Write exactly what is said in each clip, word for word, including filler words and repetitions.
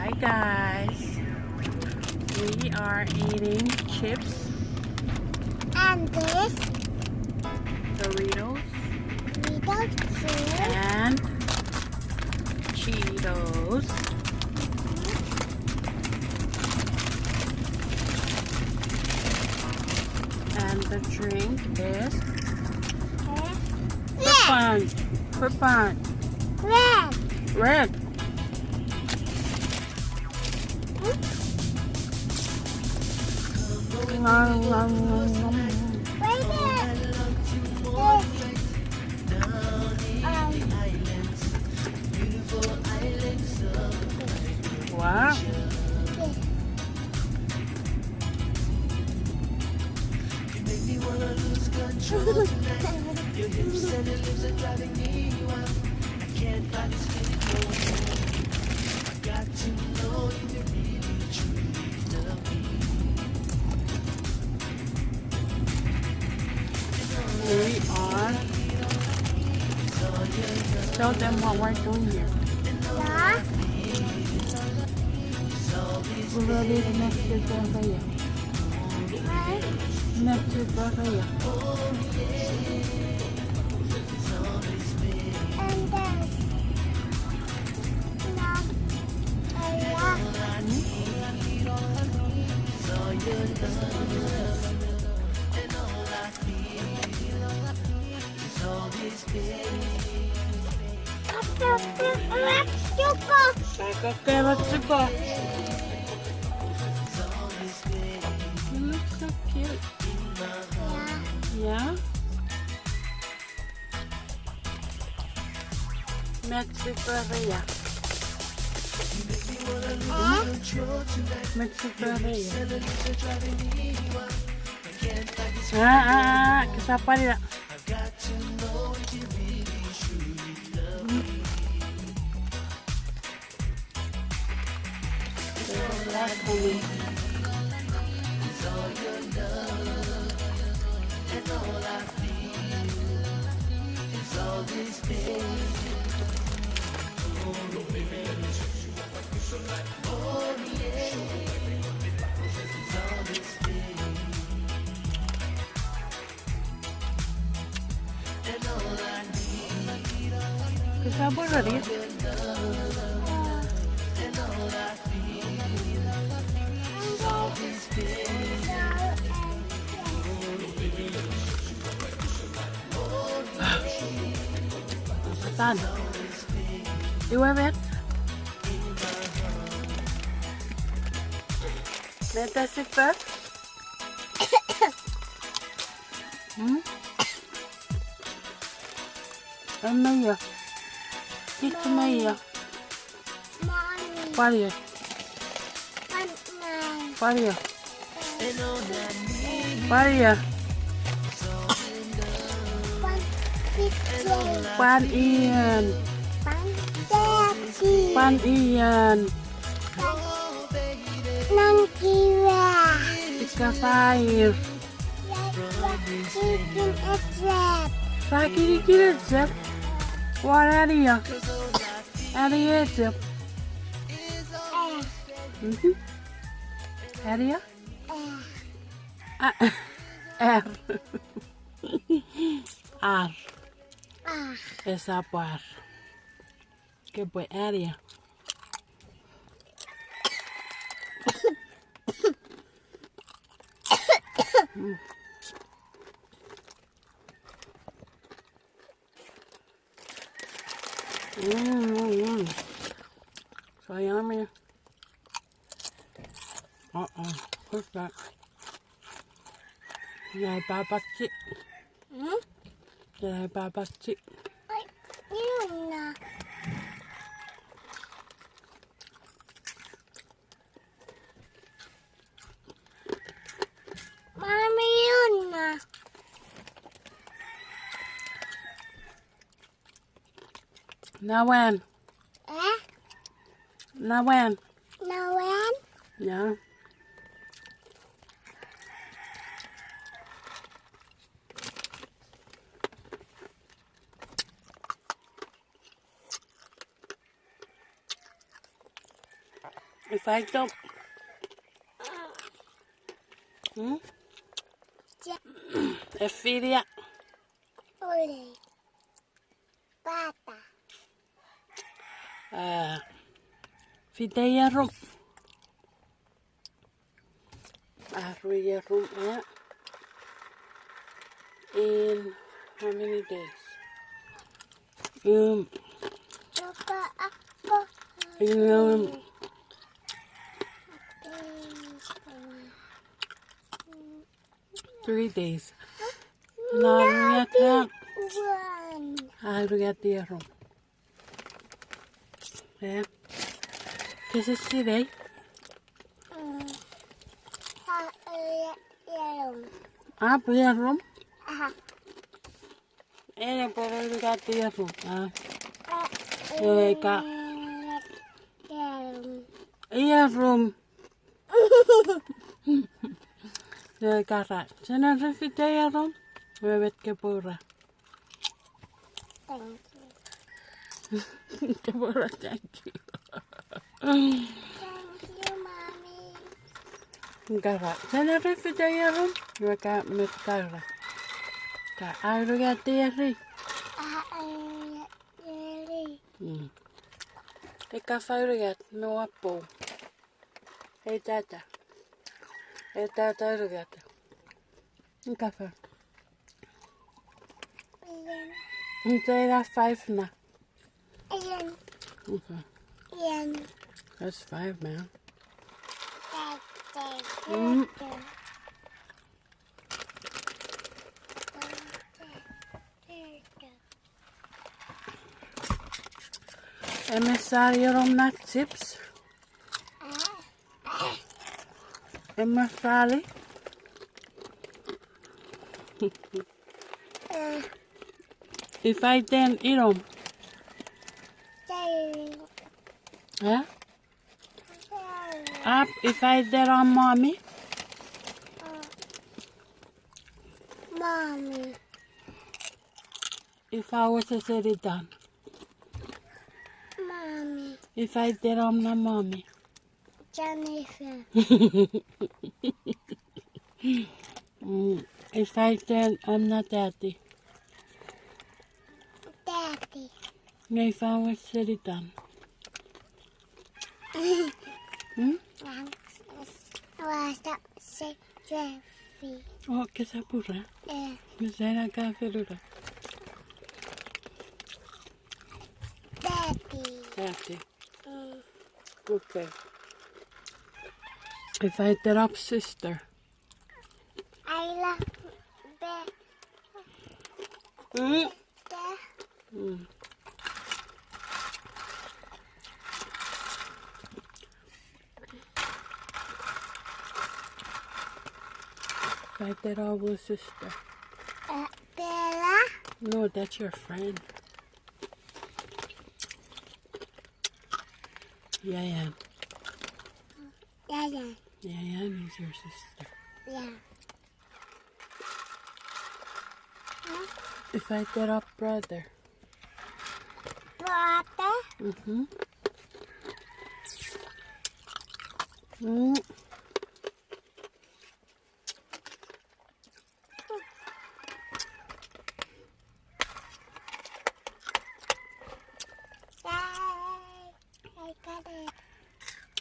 Hi guys, we are eating chips and this Doritos. Doritos too. And Cheetos. And the drink is Purpon. Purpon. Red. Red. Wow. We are. Show them what we're doing here. Yeah. We're ready to mix it over here. What? Mix it over here. And then, now, I love Let's go. Let's go. You look so cute. Yeah. Yeah? Metsipweria. Huh? Metsipweria. Ah, ah, ah, kisa pwalia. Kisa pwe ready? Tan. Iwe met? Meta sipwe? Hmm? An meio. Kich meio. Pwalia. Pwalia. Pwalia. Pwan ian. Pwan ian. Ika five. Ra kinikin echep. Won aria. Aria echep. Mhm. Aria? A-, ar. Ar. Esap ar. Kepwe aria. Mm. Mm, mm, mm. So yummy. Uh-oh. What's that? Yeah, Papa Chick. Hmm? Yeah, Papa Chick. Ai, yun na. Mami, yun na. Nawan. Eh? Nawan. Nawan? Yeah. Ifa itom? Hmm? Efilia. Ole. Pata. Ah, fite ierum. Aru ierum, yeah. In how many days? Um, in, um, three days. Nariata. Ariata ierum. Eh. This is today. Apu ierum. Ene pwere ika ierum. Ah. Eka. Ierum. Eka ra. Sene refite ierum. Wewe ke pora. Thank you. Ke pora, thank you. Thank you, Mommy. Kara. Sene refite ierum. Weka met kara. Ka aruga tieri. Ah, eh, eh. Mm. Eka fairugat me wapo. Ei tata. Ei tata arugat. Eka fa. Ian. Ita ina five na. Ian. Okay. Ian. That's five, man. Tata. Mm. Eme sali ierum na chips. Eme sali. Ifa iten ierum? Eh? Ap, ifa iten om Mommy? Mommy. Ifa wesesenitan? Mommy. Ifa iten om na Mommy? Jennifer. Mm, ifa iten om na Daddy? Daddy. Nge ifa wesesenitan? Hmm? Wasta se Jeffy. Oh, kesa pura? Eh. Nge sena ka felura? Daddy. Daddy. Mm. Okay. Ifa iten om sister? I love the, mm, the. Mm. Ifa iten om sister? Uh, Bella. No, that's your friend. Yeah, yeah. Yeah, yeah. Yeah, yeah, he's your sister. Yeah. Huh? Ifa iten om brother? Brother? Mm-hmm. Mm.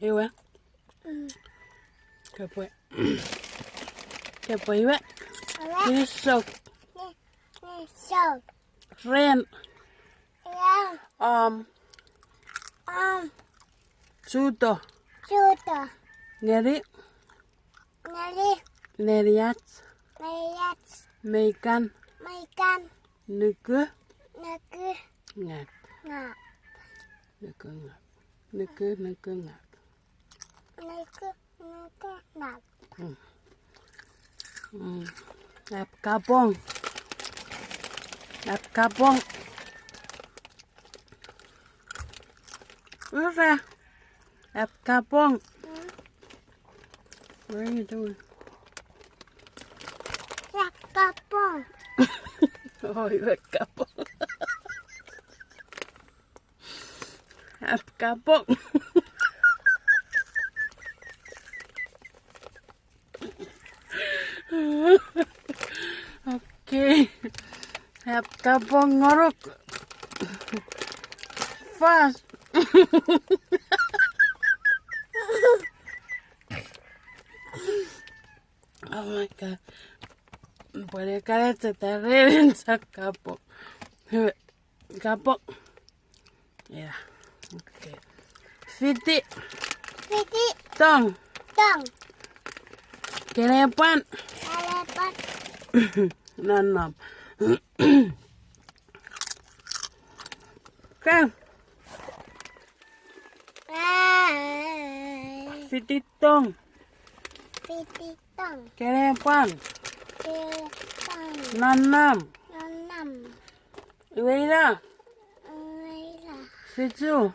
Iwe. Mm. Kopwe. Kopwe iwe. Iwe. Kinisou. Ni, ni, so. Ren. Ren. Om. Om. Chuto. Chuto. Ngeni. Ngeni. Neniach. Neniach. Meikan. Meikan. Nuku. Nuku. Ngap. Ngap. Nuku ngap. Nuku, nuku ngap. Nuku, nuku ngap. Mm. Mm. Ap kapong. Ap kapong. Ura. Ap kapong. Mm. What are you doing? Ap kapong. Oh, you ap kapong. Ap kapong. Kapong ngonuk. Fast. Oh my God. Pwene kaleta tareren sa kapong. Kapong. Yeah. Okay. Fiti. Fiti. Tong. Tong. Kenepwan. Kenepwan. Nonnom. Ka. Ai. Fiti tong. Fiti tong. Kenepwan. Kenepwan. Nonnom. Nonnom. Iwe ina. Iwe ina. Fitu.